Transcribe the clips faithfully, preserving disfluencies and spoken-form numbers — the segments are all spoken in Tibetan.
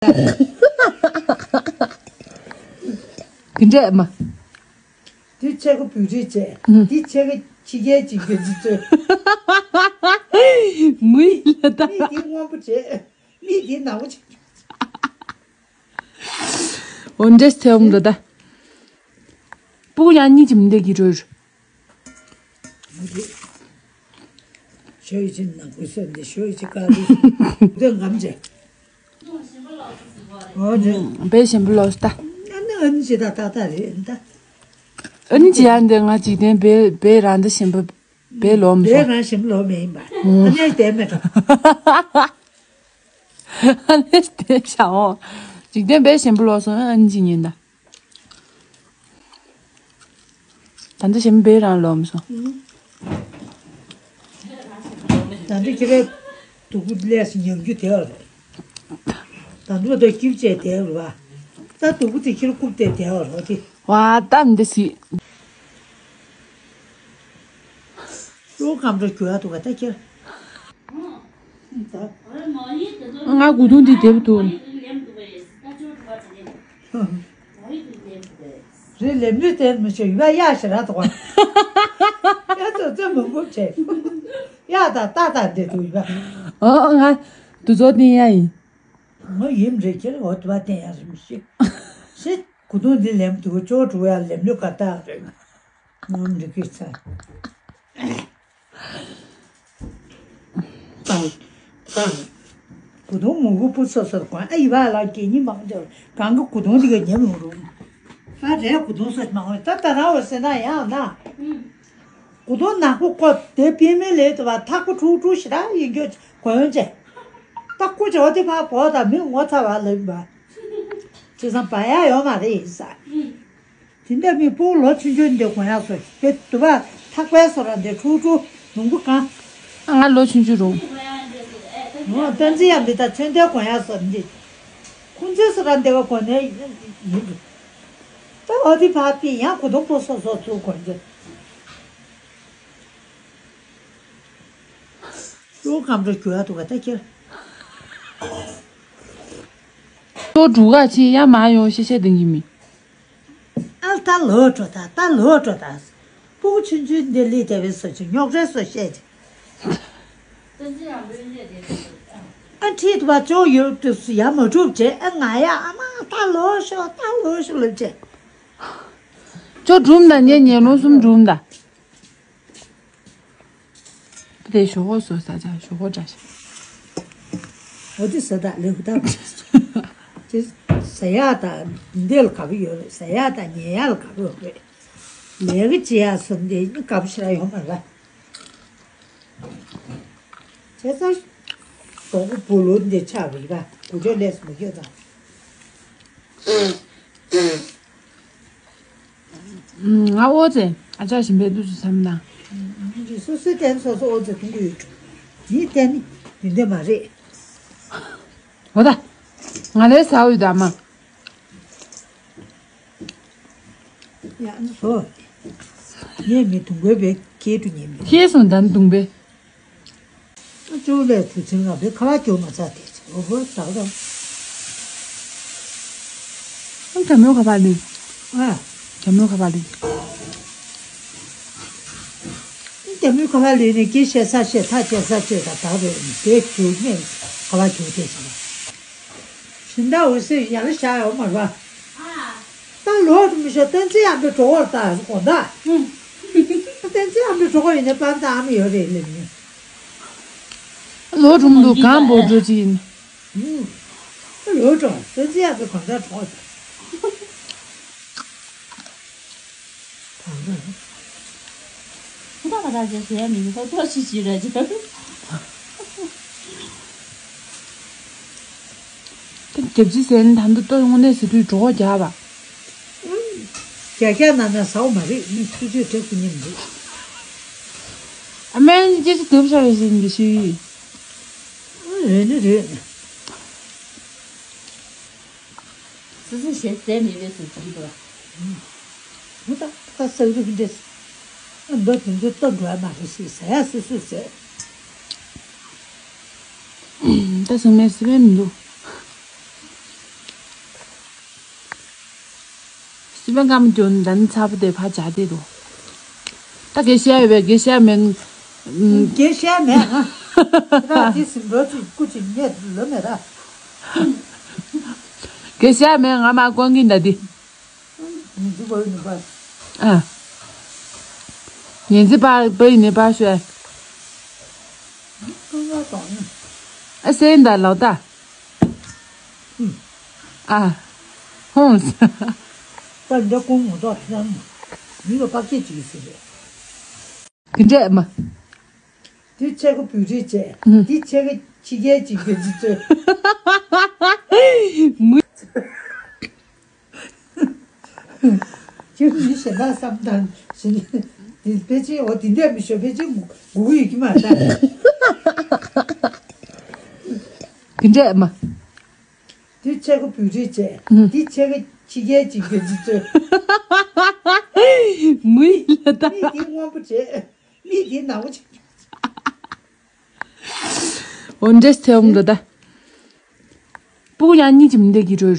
དེ་འདྲས་མ། དེ་ཆེ་ག་བུ་རིགས་བྱས། ཨུམ། དེ་ཆེ་ག་ཕྱི་རྒྱལ་གྱི་རྒྱུ་ཅི་ཚོད། མུའི་ལ་ད། མི་དེ་སྔོན་པོ་བྱས། མི་དེ་ནག་པོ་བྱས། འོ་འདྲས་ཐེའུ་འདུག་ད། སྤུ་གུ་ཡང་གཉིས་ཀྱི་མི་འདེགས་ཀྱི་རོལ། ཞོ་ཡི་ཆེན་ནང་ཁུལ་སོན་ཏེ་ཞོ་ཡི་ཆེ་དཀར་རིགས་དེ་ངམ་བྱས། འོ་འདྲས། བེ་ཞིམ་པོ་ལོས་ད། ཨ་ནི་ཨ་ནི་ཅི་ད་ཏག་ཏག་རེད་ད། ཨ་ནི་ཅི་ཡང་འདི་ང་འཇིག་རྟེན་བེ་བེ་རང་འདི་ཞིམ་པོ་བེ་ལོ་མི་བེ་སོང་། རང་ཞིམ་པོ་ལོ་མི་ཡིན་པ། ཨ་ནི་དེ་མེད་འགྲོ། ཨ་ནི་དེ་བྱའོ། འཇིག་རྟེན་བེ་ཞིམ་པོ་ལོ་སོང་ཨ་ནི་ཅི་ཉིན་ད། ད་ལྟ་ཞིམ་པའི་རང་ལོམ་སོང་། ད་ལྟ་ཁྱེད་རང་དུ་གུ་ལས་སུ་ཉམས་རྒྱུ་དེ་བ་རེད། ད་ལྟ་ད་སྐྱིབས་བཅས་དེ་བ་རེད་བ། ད་དུ་གུ་དེ་ཁྱེད་རྐུབ་དེ་དེ་བ་རེད་དེ། ཝ་ད་འདི་སི། ལོ་སྐམ་འགྲོ་རྒྱུ་ཡ་འདུག་ག་ད་ཁྱེད། ང་གུ་དུང་འདི་དེབ་ཏུ། རེད་ལེབ་ལུས་དེར་མི་ཆོད་ཡུལ་པ་གཡག་ཞེ་ར་དོག་ཡ་ཚོ་ཚོད་མི་འགུབ་བྱས། གཡག་དང་རྟ་དང་འདྲེ་འདུག་ཡུལ་པ། ཨོ་ང་དུ་ཚོ་ཏིང་ཡ་ཡིན། ང་ཡིན་རེད་ཁྱེར་འོ་དུ་བ་བསྟན་ཡ་རེད་མི་ཤེས། ཤེས་གུ་དུང་འདི་ལེམ་དུ་ཅོ་འགྲོ་ཡ་ལེབ་ལུས་ག་རྟགས་རེད། ངམ་འདི་གི་ཚ། གུ་དུང་མུ་གུ་སྤུ་སོ་སོར་གོན་ཨ་ཡི་བ་ལ་གད་སྙིགས་མང་འཇོག་གང་གི་གུ་དུང་དེ་ག་ཉེ་མོ་རུང་། ཨ་རས་གུ་དུང་སོ་མང་བས་ད་ད་རང་བ་ཟེར་ན་ཡང་ན། གུ་དུང་ནག་པོ་ཀོ་དེ་པི་མེ་ལེ་དུ་བ་ཐག་པོ་ཁྲུ་ཁྲུ་ཞི་ར་ཡིན་རྒྱུ་གོན་ཅེ། ད་ཀུ་ཅོ་དེ་ཕ་བོ་ད་མི་ངོ་ཚ་བ་ལེན་པ། ཅི་སང་བ་ཡ་ཡོད་མ་རེད་ཡིན་ས། དེ་འདྲ་མི་སྤུ་ལོ་ཆུང་ཆུང་འདི་གོན་ཡག་སོ་དེ་དུ་བ་ཐག་པའི་སོ་ར་འདི་ཁྲུ་ཁྲུ་ནུང་པོ་གང་། ང་ལོ་ཆུང་ཆུང་རུང་། ངོ་སྟོན་རྩིས་ཡང་འདི་ད་ཚོན་མདོག་གོན་ཡག་སོ་འདི། ཁུང་ཚོས་སོ་ར་འདི་བ་གོན་ནས་ཡིན་འདུག་ད་འོ་དེ་ཕ་པི་ཡང་གུ་དུང་པོ་སོ་སོ་ཚུར་གོན་རྒྱུ། ལོ་སྐམ་འགྲོ་རྒྱུ་ཡ་འདུག་ག་ད་ཁྱེར། ལོ་དྲུག་ག་ཕྱིན་ཡ་མ་ཡོང་ཤེས་ཤེས་ལྡང་གི་མི། ཨ་ད་ལོ་འགྲོ་ད་ད་ལོ་འགྲོ་ད། སྤུ་གུ་ཆུང་ཆུང་འདི་ལི་དེ་བའི་སོ་ཆུ་རྙོག་རའི་སོ་བཤད་ཅིག་ཨ་ཁྲིད་དུ་བ་ཅོ་ཡོད་དུས་སུ་ཡ་མ་གྲུབ་བྱས་ཨ་ང་ཡ་ཨ་མ་ད་ལོ་ཤོག་ད་ལོ་ཤོག་ལབ་བྱས། ཅོ་གྲུམ་ད་ཉེ་ཉེ་ལོ་གསུམ་གྲུམ་ད། དེ་ཞོག་ཁོག་སོ་ས་ཆ་ཞོག་ཁོག་འདྲ་ཞིག་འོ་དེ་ས་དག་ལེགས་ད། དེ་ཟ་ཡག་དང་འདི་ལ་ག་བུ་ཡོད་རེད། ཟ་ཡག་དང་ཉལ་ཡག་ལ་ག་བུ་ཡོད་རེད། ལས་ཀ་བྱེད་ཡག་སོ་འདི་ནི་ག་བུ་ཞིག་ལ་ཡོད་མ་རེད། བྱས་ཙང་། གྲོགས་པོ་བུ་ལོ་འདི་ཆགས་རེད་པ། གུ་ཅོ་ལས་སུ་མི་སྐྱོ་དང་། ང་ཨོ་ཙེ་ཨ་ཅག་ཞིམ་པའི་དུས་སུ་བསམ་ན། སོ་སོའི་རྟེན་སོ་སོ་ཨོ་ཙེ་མཐོང་གི་ཡོད་འགྲོ། ངའི་རྟེན་ནི་དེ་འདྲ་མ་རེད། འོ་ད། ང་ལས་ཟ་འོས་ད་མ། ཡ་ཨ་ནི་བཟོ། ངས་མི་དུང་དགོས་པའི་སྐད་དུ་ཉན་མི། ཤེས་སོང་ད་ནི་དུང་པའི། ཨ་ཅོ་ལས་དུ་ཚིང་ང་བའི་ཁ་བ་སྐྱོ་མ་ཚ་དེ་ཚེ་འོ་བོ་ད་ར། ཨ་གྲ་མོའི་ཁ་བ་ལི། ཨ། གྲ་མོའི་ཁ་བ་ལི། གྲ་མོའི་ཁ་བ་ལི་ནི་སྐད་བཤད་ས་བཤད་ཐག་བཅད་ས་བཅད་ད་ད་རེད་དེ་ཁྱོད་ངས་ཁ་བ་ཁྱོད་དེ་ཚེ། ཤིང་རྟ་འོད་ཟེར་ཡར་བཞག་ཡོད་མ་རེད་པ། ད་ལོག་ཏུ་མི་ཤོག་བསྟན་འཛིན་ཨ་མའི་གྲོགས་པོར་ལྟ་དགོངས་དག་བསྟན་འཛིན་ཨ་མའི་གྲོགས་པོ་ཡིན་ན་པར་ད་ཨ་མ་ཡོད་རེད་ལེ་མི། ལོ་གྲུང་འདུག་གང་པོ་འགྲོ་ཅི་ཡིན། ད་ལོ་གྲུང་བསྟན་འཛིན་ཨ་མའི་གང་ལྟར་གྲོགས་པོ། ད་ད་ད་ཅེས་ཟེར་ཡ་མི་འདུག་ད་ཐོག་ཅི་ཅི་རེད་ཅེས། ཁྱེད་རྒྱབ་ཅི་ཟེར་ནས་ད་འདི་ལྟོས་དངོས་གནས་ཟེར་དུས་གྲོགས་རྒྱག་པ། རྒྱག་རྒྱག་ན་ན་ཟའོ་མ་རེད་མི་སུ་ཚོད་དྲེག་ཁུ་ཉིན་འདུག་ཨ་མའི་སྐྱེ་ཆུ་དུབ་ཤ་རེ་ཟེར་འདི་ཤི། རེད་ནི་རེད། སི་སི་ཞེས་ཟས་མི་བས་སུ་གྱིས་པ། མུ་ད་ད་ས་རུབ་འདྲེས། ཨ་མདོ་དེ་ཚོ་ལྟ་འགྲོ་ཡ་མ་རེད་ཞེས་ཟ་ཡ་སུ་སུ་ཟས། ད་ཟང་མའི་སི་པན་མི་འདུག་སི་པན་ཀམ་གྱོན་དན་ཚ་པོ་དེ་ཕ་བྱ་དེ་རུ། ད་གེ་ཤ་ཡོད་པས་གེ་ཤ་མེད། གེ་ཤ་མེད་ཨ། ད་དེ་སིམ་འགྲོ་ཅིག་སྐུ་ཅིག་རྙེད་ལོ་མེད་ད། གེ་ཤ་མེད་ང་མ་ཀོང་གིན་ད་དེ། ཉིན་ཅི་བོ་ཡིན་པ། ཨ། ཉིན་ཅི་པ་བོ་ཡིན་ནི་པ་ཤོད། ཀུན་ལ་དང་ནི། ཨ་སེན་ད་ལོ་ད། ཨ། ཧོང་། པ་འདི་ཀུན་ངོ་ཐོག་ཐེངས་མི་ལ་པགས་སྐྱེས་ཅིག་ཟེར་རེད། གི་འདྲས་མ། དེ་ཆེ་གོ་བུ་རི་བྱས། ཨུམ། དེ་ཆེ་གོ་ཕྱི་རྒྱལ་གྱི་རྒྱ་ཇི་ཚོས། མུ། ཁྱོད་མི་གཞན་དག་བསམ་དང་ཞིང་། དེ་ཕལ་ཆེར་འོ་དེ་འདྲས་མི་ཤོད་ཕལ་ཆེར་མགོ་གུ་ཡོད་ཀྱི་མ་རེད། གི་འདྲས་མ། དེ་ཆེ་གོ་བུ་རི་བྱས། ཨུམ། དེ་ཆེ་གོ་ཕྱི་རྒྱལ་གྱི་རྒྱ་ཇི་ཚོས། མུ་ཡི་ལ་ད། མི་དེ་སྔོན་པོ་བྱས། མི་དེ་ནག་པོ་བྱས། འོ་འདྲས་ཐེའུ་འདི་ད། སྤུ་གུ་ཡང་གཉིས་ཀྱི་མི་འདེགས་ཀྱི་རོལ།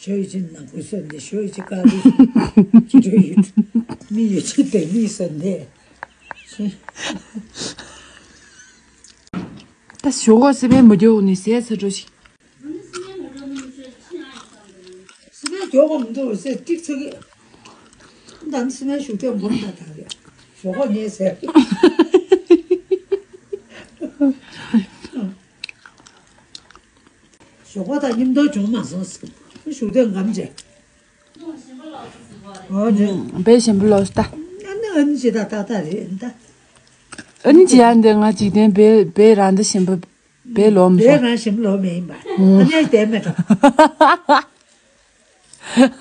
ཞོ་ཡི་ཅི་ནག་པོ་སོན་ནས་ཞོ་ཡི་ཅི་དཀར་པོ་ཅི་འགྲོ་ཡོད། མི་ཡི་ཅི་དེ་མི་སོན་ནས། ད་ཞོ་གོ་སི་པན་མི་རྒྱོ་ནི་ཟས་ཚ་འགྲོ་ཞིག་སི་པན་མགྱོགས་པོ་མི་འདུག་ཟེར་ཏིག་ཚ་གི། ད་སི་པན་ཞུགས་ཏེ་འབུར་ད་ད་རེད། ཞོགས་པ་ཉལ་ཟེར། ཞོགས་པ་དང་མཉམ་དུ་བྱུང་མ་སོང་ཟེར། ཞུགས་ཏེ་འགམ་བྱས། འོ་ནི། བེ་ཞིམ་པོ་ལོས་ད། ཨ་ནི་ཨ་ནི་ཅི་ད་ད་ད་རེད་ད། ཨ་ནི་ཅི་ཡང་འདི་ང་འཇིག་རྟེན་བེ་བེ་རང་འདི་ཞིམ་པོ། བེ་ལོ་མི་བེ་སོང་། རང་ཞིམ་ལོ་མེད་ཡིན་པ། ཨ་ནེ་བསྡད་མེད་འགྲོ།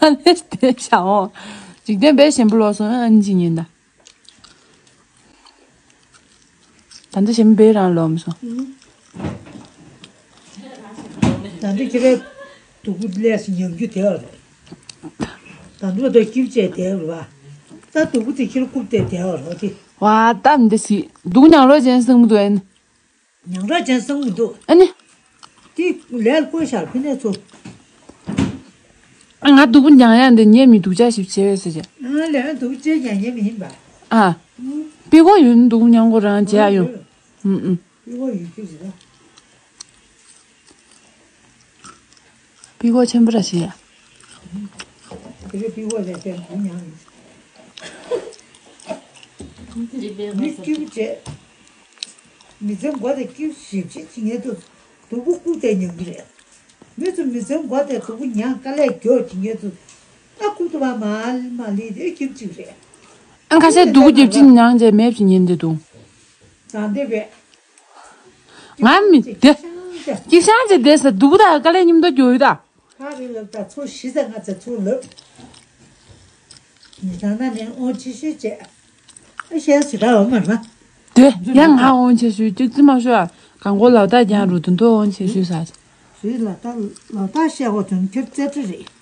ཨ་ནེ་བསྡད་བྱའོ། འཇིག་རྟེན་བེ་ཞིམ་པོ་ལོ་སོང་ཨ་ནི་ཅི་ཉན་ད། ད་འདི་ཞིམ་བེ་རང་ལོ་མི་སོང་། ད་འདི་ཁྱེད་རའི་དུ་གུ་ལས་སུ་ཉམས་རྒྱུ་དེ་བ་རེད། ད་འདི་བ་དོ་སྐྱིབས་བཅས་དེ་བ་རེད་བ། ད་དུ་གུ་དེ་ཁྱེད་རྐུབ་དེ་དེ་བ་རོ་དེ། བ་ད་འདི་སི་དུ་གུ་ཉང་རོ་ཅན་སང་མི་འདུག་ཨན། ཉང་ར་ཅན་སང་མི་འདུག་ཨ་ནི། དེ་ལས་བཀོད་ཤར་ཕི་ནས་ཚོ། ང་སྡུག་པོ་མྱང་ཡ་འདི་ཉེ་མི་སྡུག་ཅག་ཞིག་བྱེད་བས་ཟེར་བྱས། ཨ་ལས་སྡུག་ཅེས་ཀྱང་ཉེ་མི་ཡིན་པ། ཨ། པི་གོ་ཡུན་སྡུག་མྱང་གོ་རང་བྱེད་ཡ་ཡོད། ཨུམ་ཨུམ། པི་གོ་ཡུན་ཁྱུ་ཟེར་ན། པི་གོ་ཆེན་པོ་ར་ཞིག་ཡ། དེ་རེ་པི་གོ་ལས་བསྟན་སྡུག་མྱང་ཡིན། མི་སྐྱིད་པོ་བྱས། མི་ཚེ་མགོ་དེ་སྐྱིད་ཞིབ་ཅིག་ཅི་ངེས་དུ་སྡུག་པོ་བཀུག་དེ་མྱོང་གི་རེད། མི་ཚོ་མི་ཚེ་མགོ་དེ་སྡུག་པོ་མྱང་དཀའ་ལས་རྒྱོ་ཅི་ངེས་དུ་ཨ་ཁུག་ཏུ་བ་མ་མ་ལི་དེ་སྐྱིད་ཅིག་རེད། ཨ་ཁ་སེ་སྡུག་པོ་རྒྱབ་ཅིག་མྱང་བྱས་མེད་ཅིག་ཉན་དེ་དུ། དང་དེ་བས། ང་མི་དེ། སྐྱིད་ཤང་ཅི་དེ་ས་སྡུག་པོ་དང་དཀའ་ལས་མཉམ་དུ་རྒྱོ་ཡོད་ད། ཁ་རི་ལབ་ད་ཚུར་ཤི་ས་ང་ཚ་ཚུར་ལབ། ཉི་ཟ་ན་ནས་ཨོ་ཆི་ཤི་བྱས། ཨ་ཤེས་སུ་ར་འོ་མར་མ། དེ་ཡང་ང་འོང་ཆེ་ཤོས་ཅིག་ཙི་མ་ཤོ་ཨ་གང་གོ་ལག་བརྡ་རྒྱང་རུ་དུ་འདོ་འོང་ཆེ་ཤོས་ས། ཞུས་ལག་བརྡ་ལག་བརྡ་བཤད་འོ་དོན་ཁྱེར་རྩེ་ཁྲི་རེད།